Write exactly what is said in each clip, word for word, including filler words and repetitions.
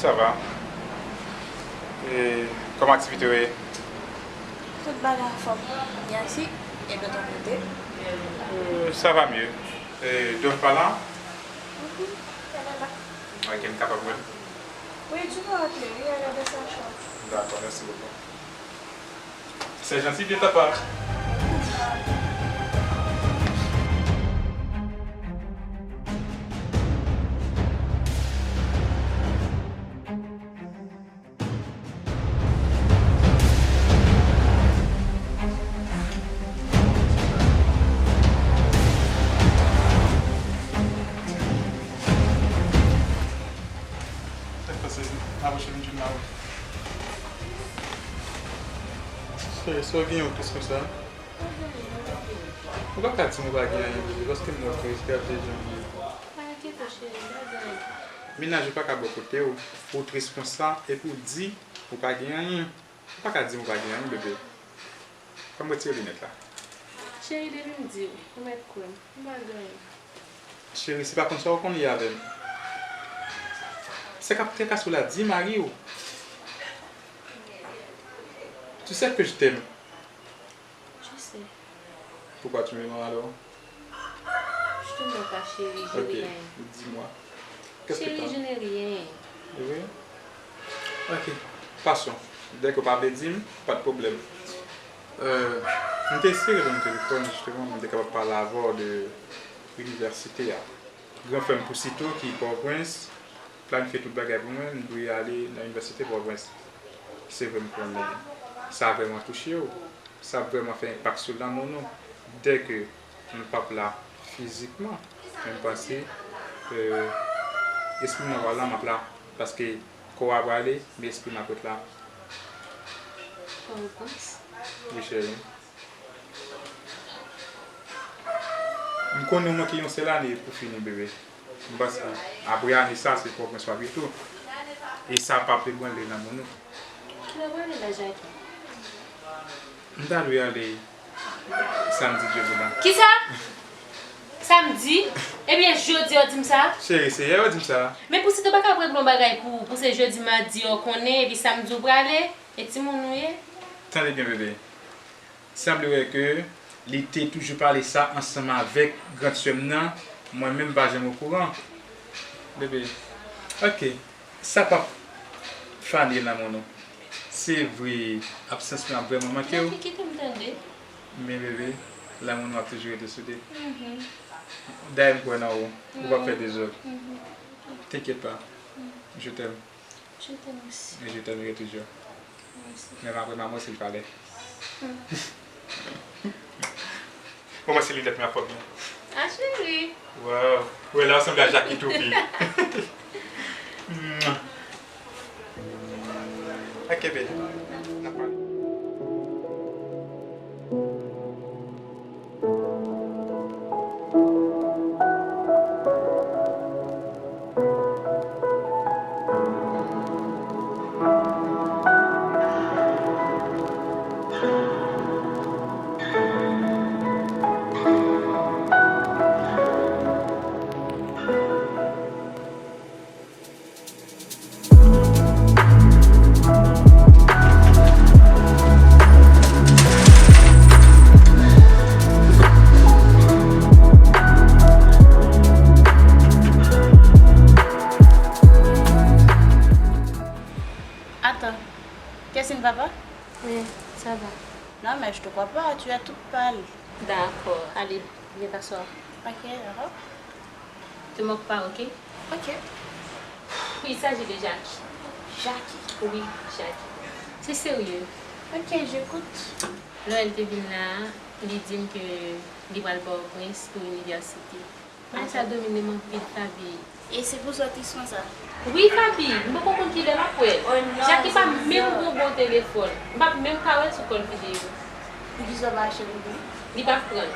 Ça va? E kòman aktivite yo ye? Tout bagay anfòm. Merci. Et de ton côté? Euh, ça va mieux. Et Dove pa la? Mhm. Elle est là. Ok, m kapab wè l? Oui, tu peux appeler. Oui, elle est dans sa chambre. D'accord, merci beaucoup. C'est gentil de ta part. Sa k pase? N ap chèche vin jwenn la wi. Cheri, sa w gen yon kris konsa? Ou pa ka di m ou pa gen anyen, bebe, paske m wè w très, gade jan w ye. Pa enkyete w, cheri, m pa gen anyen. Mennaj ou pa ka bò kote w, ou très konsa, epi w di ou pa gen anyen. Ou pa ka di m ou pa gen anyen, bebe. Fè m retire linèt la. Cheri, depi m di w, ou mèt kwè m. M pa gen anyen. Cheri, se pa konsa ou konn ye avè m. Sa k ap trakase w la, di mari w. Tu sais que je t'aime. Je sais. Pourquoi tu me mens alors? Je te mens pas, chérie, je n'ai rien. Ok, dis-moi. Qu'est-ce que t'as? Chérie, je n'ai rien. C'est vrai? Ok, passons. Dès que w pa vle di m, pa de problème. Euh, m te eseye reponn telefòn, justement, mwen te kapab pale avè w de inivèsite a. Gran frè m Pousito ki Pòtoprens planifye tout bagay pou mwen, m dwe ale nan inivèsite Pòtoprens. Se vre m konnen sa vrèman touche w, sa vrèman fè enpak sou lanmou nou. Dèke m p ap la fizikman, men m panse, euh, espri mwen ap la, m ap la, paske kò a prale, men espri m ap ret la. Pòtoprens? Wi, cheri. M konnen w manke yon sèl ane pou fini, bebe. M panse, apre ane sa, se Pòtoprens w ap ye tou. E sa p ap ebranle lanmou nou. Kilè w prale la, Jackie? M ta dwe ale samdi, Dye voulan. Kisa? Samdi? Ebyen, jodi a w di m sa? Cheri, se yè w di m sa. Men Pousito pa ka regle yon bagay pou ou, pou se jodi, madi a w konnen, epi samdi w prale? E timoun ou ye? Tande byen, bebe. Sanble wè ke li te toujou pale sa ansanm avèk grand sè m nan, mwen menm m pa janm okouran. Bebe, ok, sa p ap fane lanmou nou. Se vre, absans lan ap vrèman manke w. Jackie, kite m tande. Men bebe, lanmou nou ap toujou rete soude. Mhm. Dayè m kwè nan ou, ou p ap fè dezòd. Mhm. T'inquiète pas. Mhm. Je t'aime. Je t'aime aussi. Et je t'aimerai toujours. Mwen osi. Menm apre manman w, si l pa lè. Hmm. Bon, mwen se linèt mwen ap fòk mwen. Ah, cheri. Wow. Ou wè la, w sanble a Jackie Toupi. Ok, baby. N ap pale. Attends, Kessine, papa? Oui, ça va. Non, mais je te crois pas, tu es toute pâle. D'accord, allez, viens t'asseoir. Ok, d'accord. Te mòk pa, ok? Ok. Il s'agit de Jackie. Jackie? Oui, Jackie. C'est sérieux. Ok, j'écoute. Lè l te vin la, li di m ke li pral Pòtoprens pou inivèsite. Bagay sa domine m anpil, Faby. E se pou sa w te konsa? Wi, Faby, m poko konn kilè m ap wè l. Oh non, Jackie pa menm gen yon bon telefòn. M p ap menm ka wè l sou kòl videyo. Poukisa w pa achte l pou li? Li p ap pran l.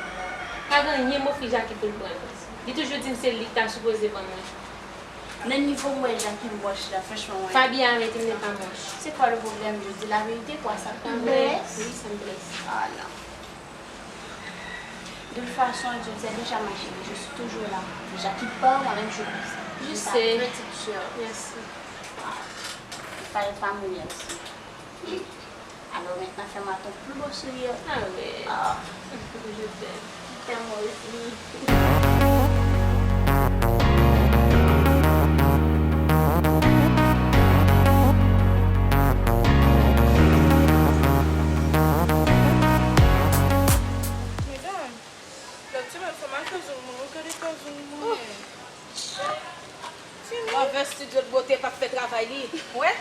Pa gen anyen m ofri Jackie pou l pran. Li toujou di m se li k ta sipoze ban mwen. Nan nivo m wè Jackie moche la, franchement, ouais. Faby, arrête, il n'est pas moche. C'est quoi le problème? Je dis la vérité, quoi, ça te blesse? Oui, ça me blesse. Ah non. De toute façon, tu le sais déjà, ma chérie, je suis toujours là. Jackie part, moi-même, je pars. Je sais. Ta petite sœur. Merci. Ah. Pale pa mwen, Elsie. Alò, mentnan, fè m atann pli bon souri. Ah, je t'aime. Je t'aime aussi. Medam, lòt semèn, fò m al fè zong mwen. Ou gade fè zong mwen. Move stidyo de bote p ap fè travay li. Ou wè?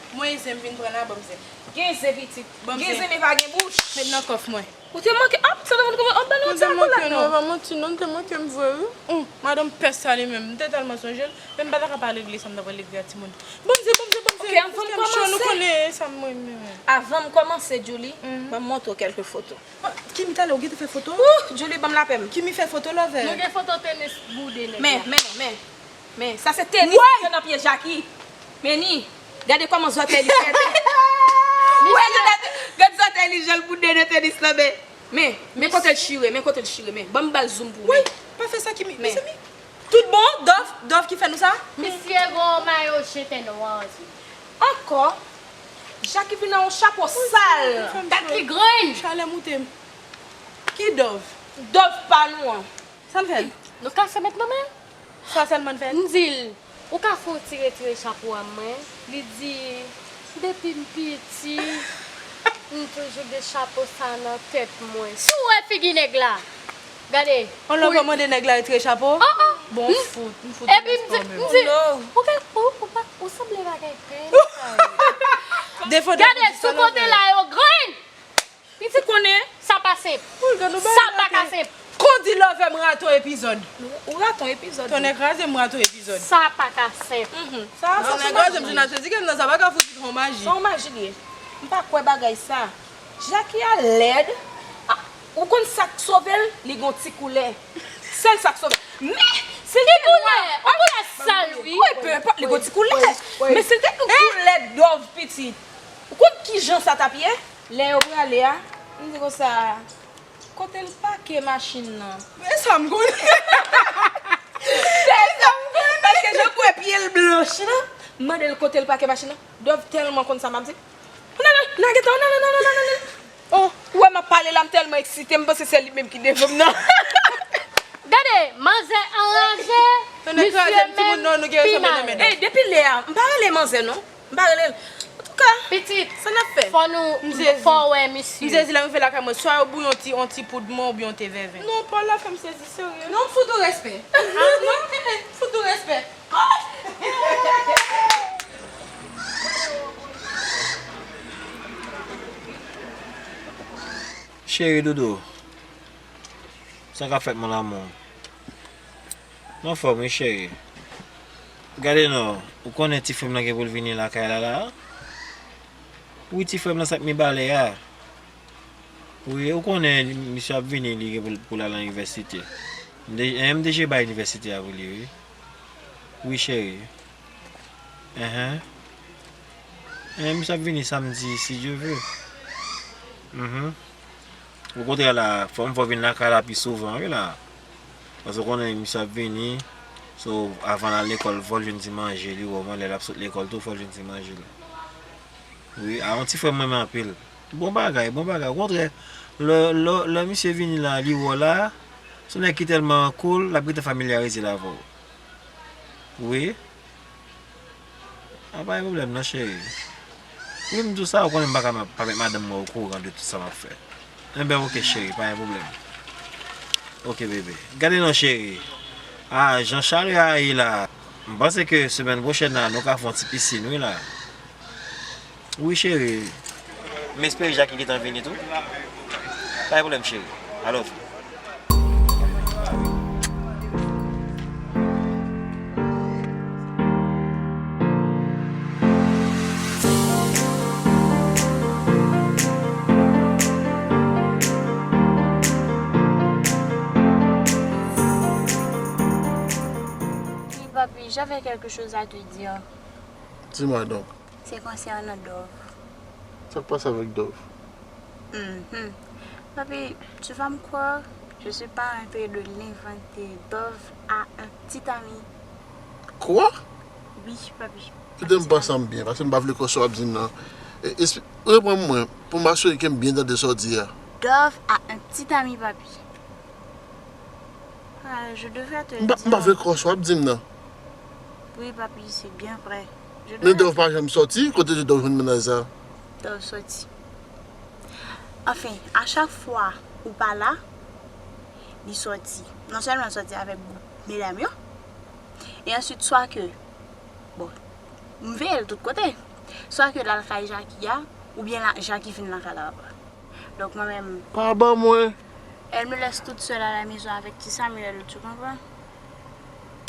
Mwen zen m vin pran la, ban m zen. Gen zen pitit. Ban m zen. Gen zen men pa gen bouch. Met nan kòf mwen. Ou te manke, ap, sa te konn kòman, ap, ban nou ti akolat non. Mwen te manke, non, pa manti, non, te manke m vre, wi. Hum, madanm pès sa li menm, m te tèlman sonje l, men m pa ta ka pa regle sa m ta pral regle a timoun. Ban m zen, ban m zen, ban m zen. Ok, avan m kòmanse. Paske m cho, nou konnen sa m renmen. Avan m kòmanse, Julie, ban m montre w kèlke foto. Kimi, talè ou gentan fè foto? Ouh, Julie, ban m lapè m. Kimi fè foto, love? Nou gen foto tenis boude nèg la. Men, men, men. Men, sa se tenis ki nan pye Jackie. Men ni, gade kòman zòtèy li fè. Ou wè, gade, gade zòtèy li, jan l boude nan tenis lan, men. Men, men kote l chire, men kote l chire, men. Ban m ba l zoom pou ou, men. Woy, pa fè sa, Kimi. Men. Mezanmi. Tout bon, Dove, Dove ki fè nou sa? Misye gon mayo chen tè nwa, wi. Ankò, Jackie vin nan yon chapo sal, tèt li grenn. Chalè moute m. Ki Dove? Dove pa nou an. Sa l fè l? Nou kase met nan men. Sa sèlman l fè l? M di l, ou ka fè yon ti retire chapo a mwen? Li di, depi m piti, m toujou gen chapo sa nan tèt mwen. Si w wè figi nèg la, gade. On lòt bò mande nèg la retire chapo? An, an. Bon, m fout, m fout. Epi m di, m di, ou gen, ou, ou pa, ou sanble bagay pen. Defo de. Gade, sou kote la yo grenn. Pitit, ou konnen sa pa senp. Sa pa ka senp. Kondi love m rate yon epizòd. Ou rate yon epizòd. Tonnè kraze m rate yon epizòd. Sa pa ka senp. Sa, sa, tonnè kraze m, Jonas te di ke nan sa pa ka fout yon maji. Se yon maji li ye. M pa kwè bagay sa. Jackie a lèd. Ah, ou konn sa k sove l? Li gon ti koulè. Sèl sa k sove l. Men, si l te gen koulè, yon koulè sal, wi. Wi, pe enpòt, li gon ti koulè. Men si l te gen koulè Dove pitit. Ou konn kijan sa t ap ye? Lè yo prale a, m di konsa, kote l pake machin nan? Men sa m konnen. Se sa m konnen. Paske jan kwè pye l blanch lan, m mande l kote l pake machin nan. Dove tèlman konn sa m ap di. Ou nan, nan, nan, gentan, ou nan, nan, nan, nan, nan, nan. Oh, ou wè m ap pale la, m tèlman eksite, m panse se li menm ki devan m nan. Gade, manzè anraje, misye menm pi mare. Ey, depi lè a, m pa rele manzè non. M pa rele l. Antouka, pitit, sa n ap fè? Fò nou, fò w wè misye. M sezi lè m rive lakay mwen, swa yo bouyi yon ti, yon ti poud mwen oubyen yon te vèven. Non, pa la fè m sezi, serye. Non, m fout ou respè. Ah, non, m fout ou respè. Cheri doudou, sa k ap fèt, mon amour? M anfòm wi, cheri. Gade non, ou konnen ti frè m nan gen pou l vini lakay la, la? Wi, ti frè m nan, sa k Mibalè a. Wi, ou konnen, misye ap vini, li gen pou l, pou l al nan inivèsite. M de-, eh, m deje bay inivèsite a pou li, wi. Wi, cheri. Enhen. Enhen, misye ap vini samdi, si Dye ve. Mhm. Okontrè la, fò m fè w vin lakay la pi souvan, wi la. Paske w konnen misye ap vini. So, avan l al lekòl, fò l jwenn ti manje li, ou konprann, lè l ap sot lekòl tou, fò l jwenn ti manje li. Wi, a, yon ti frè m renmen anpil. Bon bagay, bon bagay. Okontrè, lè, lè, lè misye vini la, li wè w la, se yon nèg ki tèlman cool, l ap gentan familyarize l avè w. Wi. A, pa gen pwoblèm non, cheri. Wi, m di w sa, ou konnen m pa ka ma-, pa met madanm mwen okouran de tout sa m ap fè. Enben, oke, cheri, pa gen pwoblèm. Oke, bebe. Gade non, cheri. A, jan chalè a ye la, m panse ke semèn pwochèn la, nou ka fè yon ti pisin, wi la. Wi, cheri. M espere Jackie gentan vini tou. Pa gen pwoblèm, cheri. I love you. Oui, papi, j'avais quelque chose à te dire. Dis-moi donc. C'est concernant Dove. Sa k pase avèk Dove? Mhm. Papi, tu vas me croire, je suis pas en train de l'inventer. Dove a un petit ami. Quoi? Oui, papi. Kite m panse m byen, paske m pa vle kwè sa w ap di m nan. E, espli-, reprann mwen, pou m asire ke m byen tande sa w di a. Dove a un petit ami, papi. Ah, je devrais te le dire. M pa, m pa vle kwè sa w ap di m nan. Oui, papi, c'est bien vrai. Je devrais... Men Dove pa janm sòti, kote Dove jwenn mennaj sa? Dove sòti. Anfen, a chak fwa ou pa la, li sòti. Non sèlman l sòti avèk gwoup medam yo, e answit, swa ke, bon, m veye l tout kote, swa ke l al kay Jackie a, oubyen la, Jackie vin lakay la papa. Donk, mwen menm, pa ban mwen. Elle me laisse toute seule à la maison avec ti Samuel, tu comprends?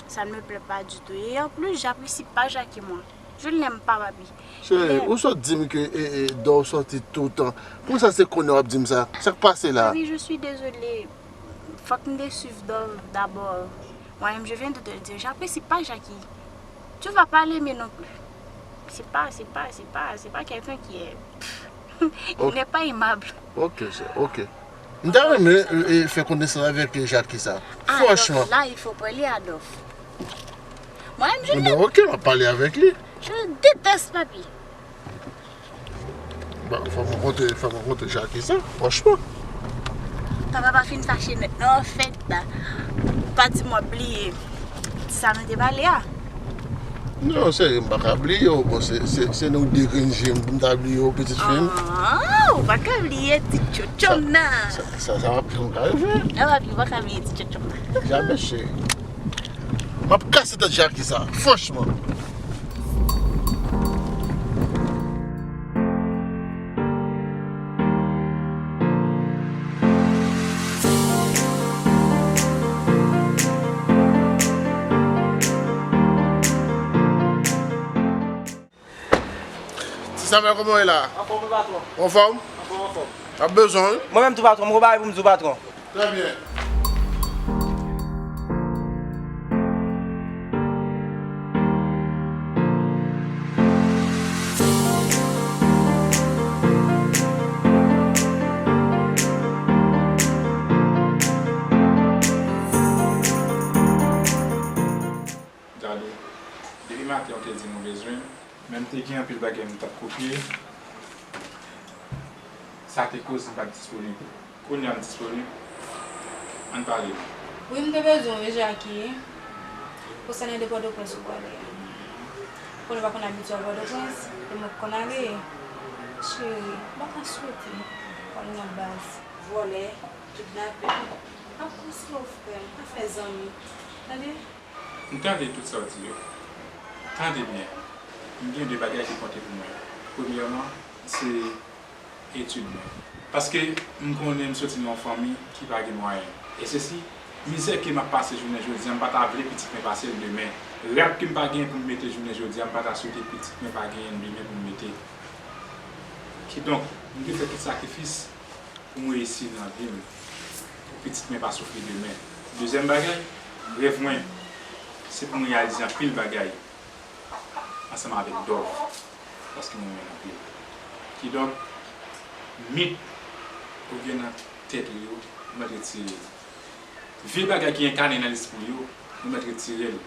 Ça ne me plaît pas du tout. Et en plus, j'apprécie pas Jackie, moi. Je ne l'aime pas, papi. Cheri, ou sot di m ke, e, e, Dove sòti toutan. Poukisa se kounye a w ap di m sa? Sa k pase la? Oui, je suis désolée. Fòk m te swiv Dove d'abord. Moi-même, je viens de te le dire. J'apprécie pas Jackie. Tu vas pas l'aimer non plus. C'est pas, c'est pas, c'est pas, c'est pas quelqu'un qui est, il n'est pas aimable. Ok, chè, ok. M ta renmen, e, e, fè konesans avèk Jackie sa. Ah, franchman. Donc là, il faut parler à Dove. Moi-même, je... Ebyen, ok, m ap pale avèk li. Je le déteste, papi. Bon, fò m rankontre, fò m rankontre Jackie sa, franchman. Papa pa fin fache nèt, non, anfèt, pa di m w ap bliye sa nou te pale a. Non, serye, m pa ka bliye w. Bon, se, se, se nou de grenn je m pou m ta bliye w, pitit fi m. Ah, ou pa ka bliye ti tchotchom nan. Sa, sa, sa, sa pa janm ka rive. Non, papi, ou pa ka bliye ti tchotchom nan. Jamè, cheri. M ap kase tèt Jackie sa, franchman. Ti Samuel, kòman w ye la? Anfòm, wi, patwon. Anfòm? Anfòm, anfòm. Ap bezwen, wi. Mwen menm tou, patwon, m gon bagay pou m di w, patwon. Trè byen. Gade, depi maten ou te di nou bezwen m, men m te gen anpil bagay m t ap kopye. Sa te koz m pa t disponib. Kounye a m disponib. Ann pale non. Wi, m te bezwen w, wi, Jackie, konsènan de Pòtoprens ou prale a. Konnen w pa konn abitye al Pòtoprens, e mwen k konn ale. Cheri, m pa ka swete w al nan baz. Vòlè, kidnapè, pa konsidere w frè m, pa fè zanmi. Tande? M tande tout sa w di yo. Tande byen. M gen de bagay ki konte pou mwen. Premyèman, se etid mwen. Paske m konnen m soti nan yon fanmi ki pa gen mwayen. E sesi, mizè ke m ap pase jounen jodi a, m pa ta vle pitit mwen pase l demen. Rad ke m pa genyen pou m mete jounen jodi a, m pa ta swete pitit mwen pa genyen l demen pou m mete. Kidonk, m dwe fè tout sakrifis pou m reyisi nan vi m, pou pitit mwen pa soufri demen. Dezyèm bagay, rèv mwen, se pou m reyalize anpil bagay ansanm avèk Dove, paske m renmen l anpil. Kidonk, mit ou gen nan tèt ou yo, ou mèt retire l. Vye bagay ki enkane nan lespri w yo, ou mèt retire l.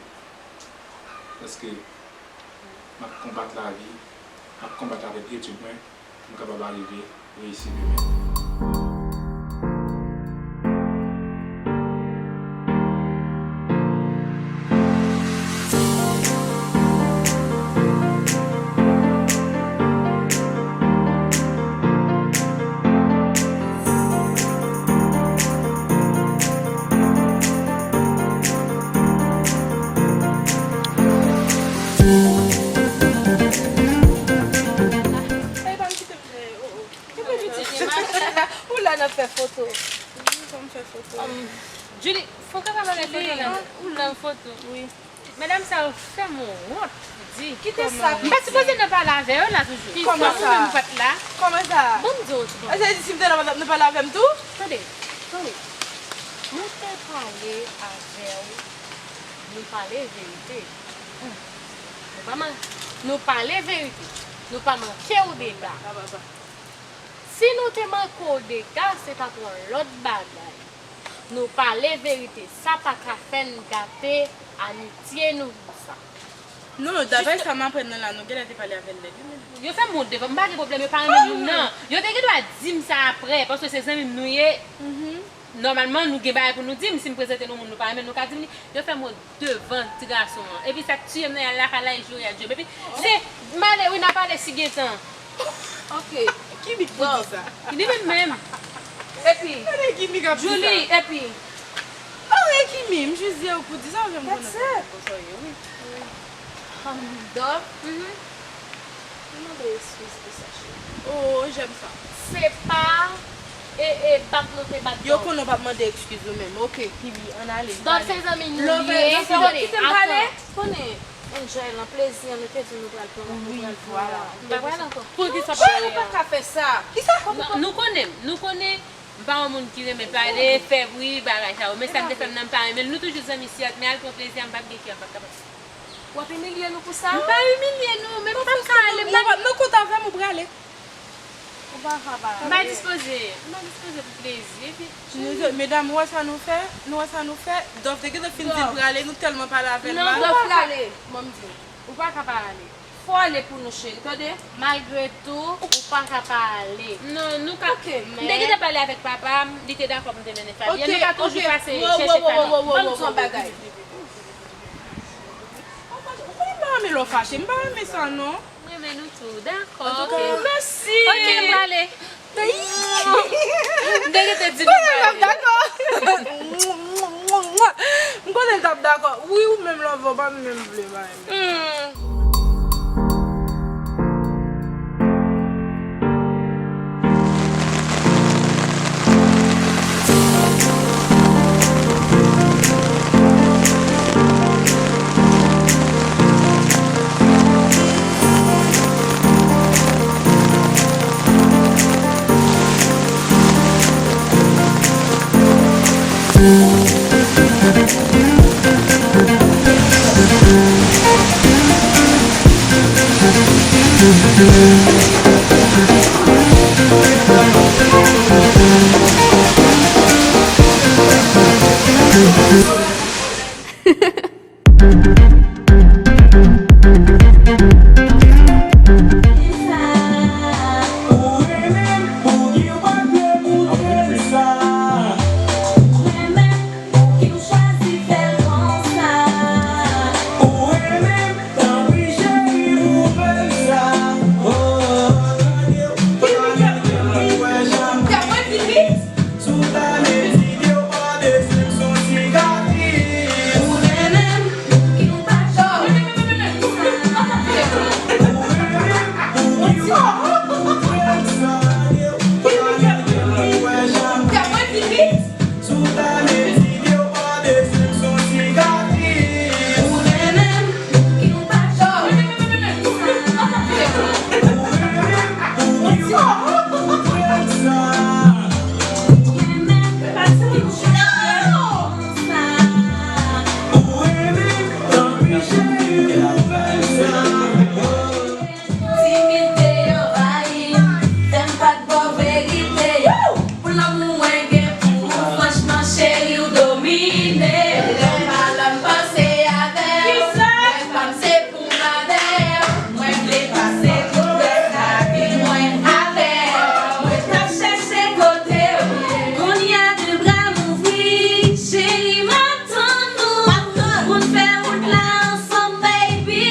Paske m ap konbat lavi, m ap konbat avèk etid mwen, pou m kapab arive reyisi demen. Ey, pa m kite m fè, oh, oh. Ou la n ap fè foto. Wi, fò m fè foto. Julie, fò w kapab anlè foto la. Ou nan foto. Wi. Medam sa yo fè m wont. Di. Kite sa. M pa sipoze nan pale avè yo la toujou. Kòman sa? Ou menm pa t la. Kòman sa? Ban m di w yon ti bagay. Sa vle di si m te la, nou pale avè m tou? Tande, tande. Nou te pale avè w. Nou pale verite. Nou pa man-, nou pale verite. Nou pa manke w dega. Si nou te manke w dega, se t ap yon lòt bagay. Nou pale verite, sa pa ka fè n gate amitye nou konsa. Non, daprè sa m aprann nan la, nou genlè te pale avè l nèt wi, men. Yo fè m wont devan m, m pa gen pwoblèm, yo pa renmen moun nan. Yo te gen dwa di m sa aprè, paske se zanmi m nou ye. Nòmalman, nou gen bagay pou nou di m, si m prezante nou moun nou pa renmen l, nou ka di m li. Yo fè m wont devan ti gason an. Epi sa k tiye m nan, y al lakay la, y joure, y al joure. Epi se m ale wi, n a pale si gen tan. Ok. Kimi k pou di sa? Li menm menm. Epi, Gade Kimi k ap di sa. Julie, epi. Ah, e Kimi, m jis di w pou di sa, ou janm konnen sa, konsa w ye, wi. Dòf, m mande eskiz pou sa, cheri. Oh, j'aime ça. Se pa, e, e, bat nou te bat Dòf. Yo konnen w p ap mande eskiz ou menm. Ok, Kimi, ann ale. Dòf se zanmi nou ye. Kite m pale. Konnen, enjoy lan, plezi an, nou te di nou pral pran, nou pral pran. M pa pral ankò. Poukisa pa ale? Cheri, ou pa ka fè sa. Kisa? Nou konnen, nou konnen. M pa yon moun ki renmen pale, fè bri, bagay sa yo. Men sa k te fè m nan, m pa renmen l. Nou toujou zanmi, sèt, men al pran plezi a, m p ap gen kè, m p ap kapab. W ap imilye nou pou sa? M pa imilye nou, men m p ap ka ale. Ou p ap nan kont avè m, ou prale. Ou pa ka pa ale. M pa dispoze, m pa dispoze pou plezi, epi. Medam, ou wè sa nou fè? Nou wè sa nou fè? Dòf te gentan fin di l prale, nou tèlman pale avè l mal. Non, Dòf prale. Ban m di w. Ou pa ka pa ale. Fò w ale pou nou, cheri, tande? Malgre tou, ou pa ka pa ale. Non, nou ka. M te gentan pale avèk papa m, li te dakò pou m te mennen Fabienne. Nou ka toujou pase chèche Fabienne. Ban m di w yon bagay. Ou konnen m pa renmen lè w fache, m pa renmen sa non. M renmen nou tou, dakò. Antouka, mèsi. Ok, m prale. M te gentan di nou prale. Dakò. M konnen l t ap dakò. Wi, ou menm love, ou pa menm vle bay. Timidite anvayi m, fè m pa t ba w verite yo. Pou lanmou mwen gen pou ou, franchman cheri w domine. Lè m pa la m panse avè w, mwen pa m se pou m avè w. Mwen vle pase tout rès lavi mwen avè w. Mwen t ap chèche kote w ye. Kounye a de bra m ouvri, cheri m ap tann ou. Pou n fè wout la ansanm, baby,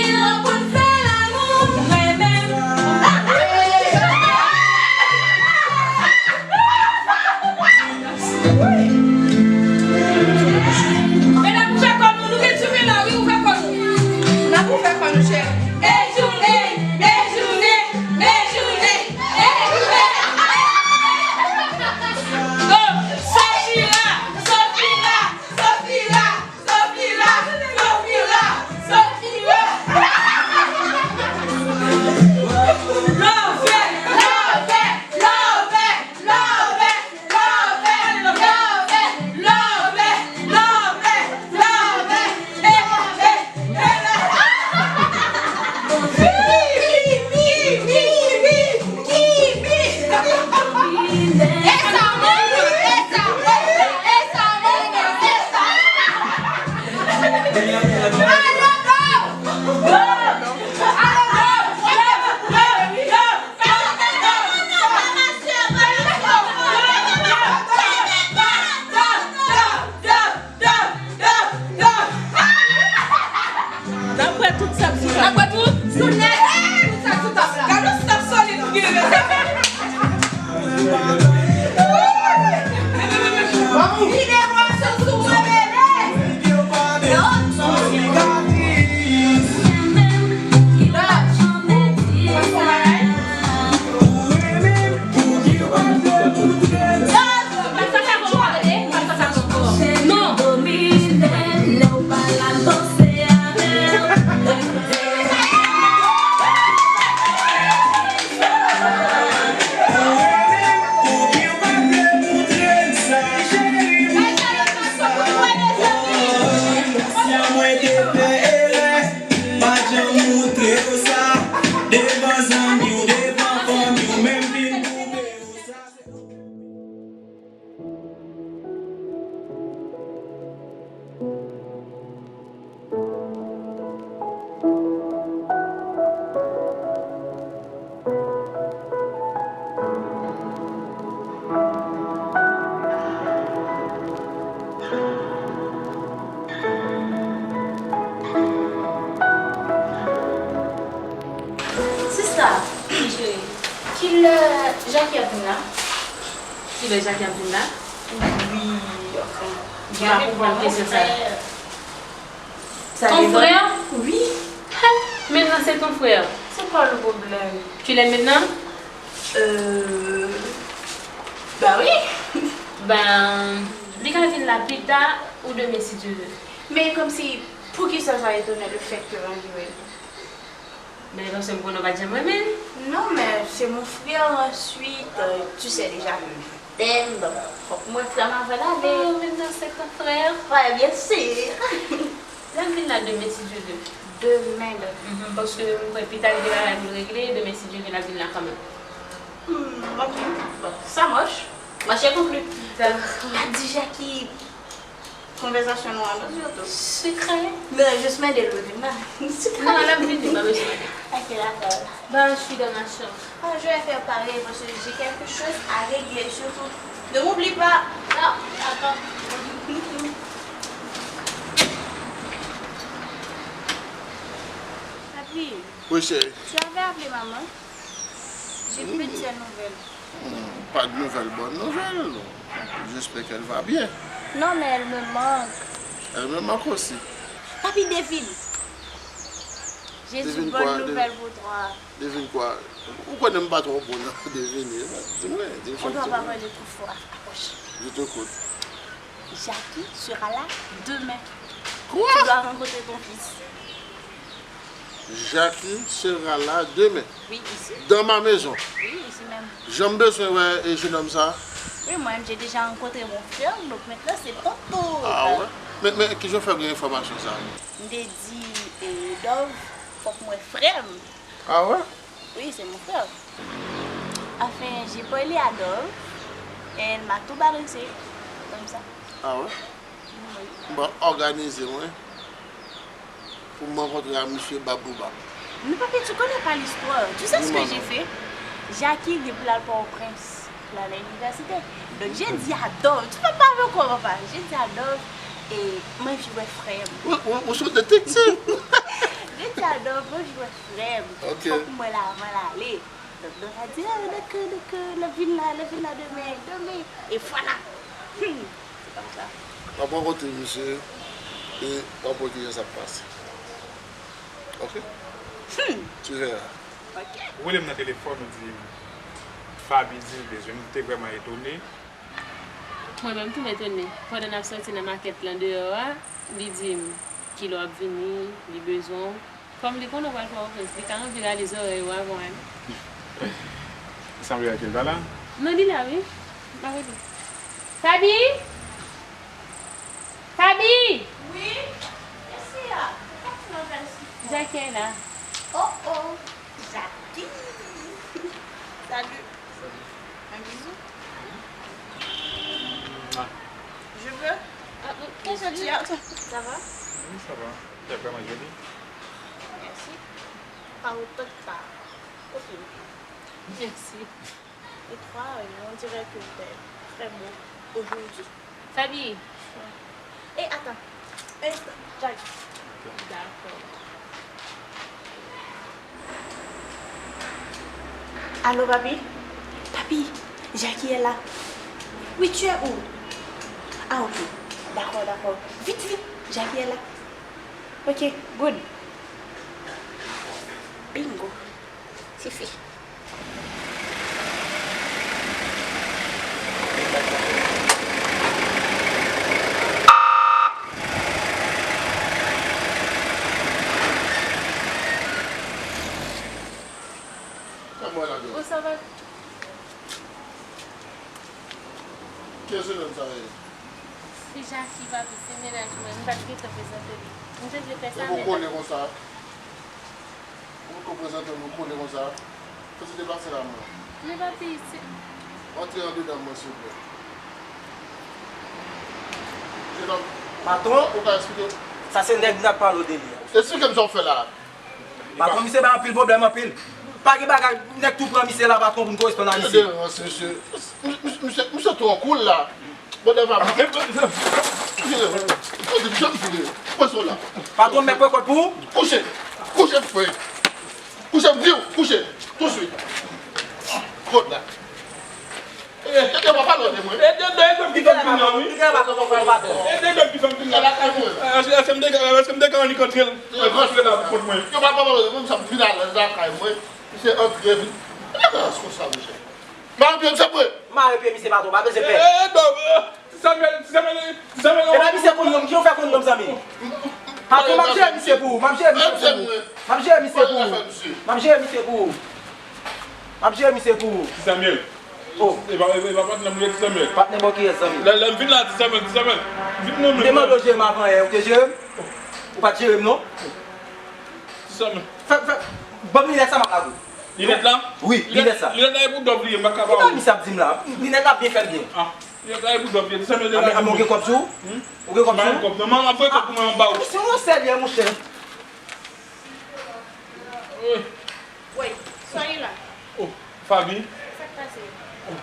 pou n fè lanmou. Mwen menm. Medam, ouvè kò nou, nou gen timoun la, wi, ouvè kò nou. N ap ouvè kò nou, cheri. E jounen, e jounen, e jounen, e jounen. Oh, Sofira, Sofira, Sofira. Sofira, Sofira, Sofira. Love, love, love, love, love, love, love. Jackie ap vin la. Kilè Jackie ap vin la? Wi, anfen. M pa konprann kesyon sa. Ton frè? Wi. Maintenant c'est ton frère. C'est quoi le problème? Tu l'aimes maintenant? Euh, bah oui. Ben, li ka vin la pita ou demen si Dye vle. Men kòmsi, poukisa sa etone le fèt ke m anvi wè l? Men paske m konnen w pa t janm renmen l. Non, men c'est mon frère ensuite, euh, tu sais déjà que je t'aime, donc fòk mwen frè m avè l ale. Oh, maintenant c'est ton frère. Ouais, bien sûr. L ap vin la demen si Dye vle. Demen, donc. Mhm, paske m kwè pita l gen bagay pou l regle, demen si Dye vle l ap vin la kanmenm. Hmm, ok. Bon, ça marche. Marché conclu. Dakò. Pa di Jackie konvèsasyon nou an, non, sitou. Sekrè. Non, jis mande l pou vin la. Sekrè. Non, l ap vini, pa bezwen. Ok, dakò. Ben, je suis dans ma chambre. Ah, je vais faire pareil parce que j'ai quelque chose à régler, surtout. Ne m'oublie pas. Non, attends. Papi, oui, chérie. Tu avais appelé maman? J'ai plus de ses nouvelles. Hmm, pas de nouvelles, bonne nouvelle. J'espère qu'elle va bien. Non, mais elle me manque. Elle me manque aussi. Papi, devine. J'ai une bonne nouvelle pour toi. Devine quoi? Ou konnen m pa twò bon nan devine. Di mwen, di m sa. On doit pas parler trop fort. Approche. Je t'écoute. Jackie sera là demain. Quoi? Tu dois rencontrer ton fils. Jackie sera là demain. Oui, ici. Dans ma maison. Oui, ici même. Jan m bezwen wè e jenòm sa. Oui, moi-même, j'ai déjà rencontré mon frère, donc maintenant c'est ton tour. Ah ouais? Men, men, kijan w fè gen enfòmasyon sa? M te di, eh, Dove, fòk mwen frè m. Ah ouais? Oui, c'est mon frère. Enfin, j'ai parlé à Dove, et elle m'a tout balancé, comme ça. Ah ouais? Oui. Bon, òganize mwen pou m rankontre a misye Babouba. Non, papi, tu connais pas l'histoire. Tu sais ce que j'ai fait? Jackie gen pou l al Pòtoprens, pou l al inivèsite. Donc, j'ai dit à Dove, tu peux pas me croire, papa. J'ai dit à Dove, et mwen anvi wè frè m. Ou, ou, ou sou detektiv. J'ai dit à Dove, mwen anvi wè frè m. Ok. Fòk mwen la, mwen la ale. Donk, donk, a di, ah, dakò, dakò, l ap vin la, l ap vin la demen, demen. E vwala. Hmm, se kòmsa. W ap rankontre misye e w ap wè kijan sa ap pase. Ok? Hmm. Tu verras. Ok. Ou rele m nan telefòn, ou di m, Faby di l bezwen m, m te vrèman etone. Mwen menm tou m etone. Pandan n ap sòti nan makèt lan deyò a, li di m kilè w ap vini, li bezwen w. Kòm li konnen w pral Pòtoprens, li ka anvi rale zòrèy ou avan w ale. Sanble ak li pa la? Non, li la, wi. M pa kote. Faby! Faby! Wi? Kiyès ki la? Sa k fè nan fè si fò? Jackie la. Oh, oh! Jackie! Salut! Salut! Un bisou? Mouah. Je veux. Ah, mm, mm. Kiyès ki la? Ça va? Oui, ça va. T'es vraiment jolie. Merci. Pas autant que ta copine. Merci. Et toi, euh, on dirait que t'es très beau aujourd'hui. Faby. Eh, attends. Un instant. J'arrive. D'accord. Allô, papi? Papi, Jackie est là. Oui, tu es où? Ah, ok. D'accord, d'accord. Vite, vite. Jackie est là. Ok, good. Bingo. Sifi. Kòman la, Dove? Bon, ça va. Kiyès nonm sa ye? Se Jackie, papi, se mennaj mwen. M pa t gentan prezante li. M te vle fè sa, men. Epi w kole konsa? Ou poko prezante m, ou kole konsa? Fè ti deplase la, mwen. Men, papi, se... Antre andedan mwen, silvouplè. Jenòm, patwon, ou ka eksplike m? Sa se nèg n ap pale w de li a. Eksplike m sa w fè la. Patwon, misye bay anpil pwoblèm, anpil. Pa gen bagay, nèg tou pran misye la, patwon, pou n koresponn a misye. Misye, misye, misye twò cool la. Bon, Dove, vire, vire. Pran sa la. Patwon, m mèt pran kòd pou ou? Kouche, kouche, frè. Kouche, m di w, kouche. Touswit. Kòd la. Yo pa pale de mwen. E de, de, de, ki fè m vin la, wi. Li gen pa konprann patwon. E de, de, ki fè m vin la. Lakay mwen. Èske, èske m te, èske m te ka annik antre l? Antre la pou kont mwen. Yo pa pale de mwen, sa m vin alèz lakay mwen. Misye antre vin. Gade responsab, mesye. Mare pye, misye mwen. Mare pye, misye patwon, pa bezwen pè. E, e, bon, e, Ti Samuel, Ti Samuel, Ti Samuel. Epa, misye konn nonm, ki ou fè konn nonm, zanmi? Patwon, m ap jere misye pou ou, m ap jere misye pou ou. M ap jere misye pou ou. M ap jere misye pou ou. M ap jere misye pou ou. Ti Samuel. Oh. E pa, e pa patnè m ye, Ti Samuel. Patnè bò kiyès, zanmi? Lè, lè m vin la, Ti Samuel, Ti Samuel. Vin non, men. M te mande w jere m avan yè, ou te jere m? Ou pa t jere m, non? Ti Samuel. Fè, fè, ban m linèt sa m ap lage w. Linèt la? Wi, linèt sa. Linèt la e pou dòf li ye, m pa ka ba ou. Kisa misye ap di m la? Linèt la ap byen fè l byen. Ah, linèt la e pou dòf li ye. Ti Samuel, degaje mwen. Ou gen kòb sou ou? Hmm? Ou gen kòb sou ou? M pa gen kòb, non, m ap voye kòb pou mwen, m ba ou. Misye yon sèryè, monchè. Wi. Woy, sa ye la? Oh, Faby. Sa k pase? Oh,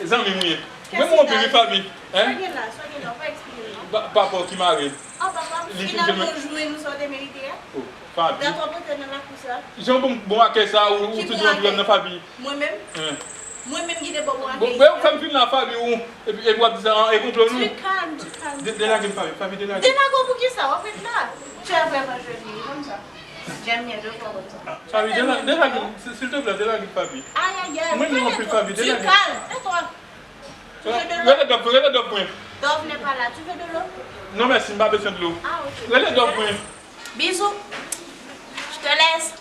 e zanmi m ou ye. Ou renmen m anpil wi, Faby. Hein? Sa gen la, sa gen la, ou pa eksplike m non. Pa, papa w ki mare. Ah, papa, li fin finalman jwenn ou sa w te merite a? Oh, Faby. Dat w ap rete nan lakou sa. Jan bon, bon akèy sa, ou, ou toujou antre nan Faby. Mwen menm? Hein. Mwen menm ki te ba w bon akèy sa. Bon, ou fè m vin la, Faby, ou, epi, epi w ap di sa, e konplo nou? Tu es calme, tu es calme. De, delage m, Faby, Faby, delage m. Delage w pou kisa? W ap ret la. Tu es vraiment jolie, j'aime ça. J'aime bien, je vois comme ça. Faby, dela-, delage m, si, silteplè, delage m, Faby. Aïe, aïe, aïe. Mwen, mwen anpil, Faby, delage m. Tu es calme, tais-toi. Tu veux de l'eau? Rele Dove, rele Dove mwen. Dove n'est pas là. Tu veux de l'eau? Non, mèsi, m pa bezwen dlo. Ah, ok. Rele Dove mwen. Bisous. Je te laisse.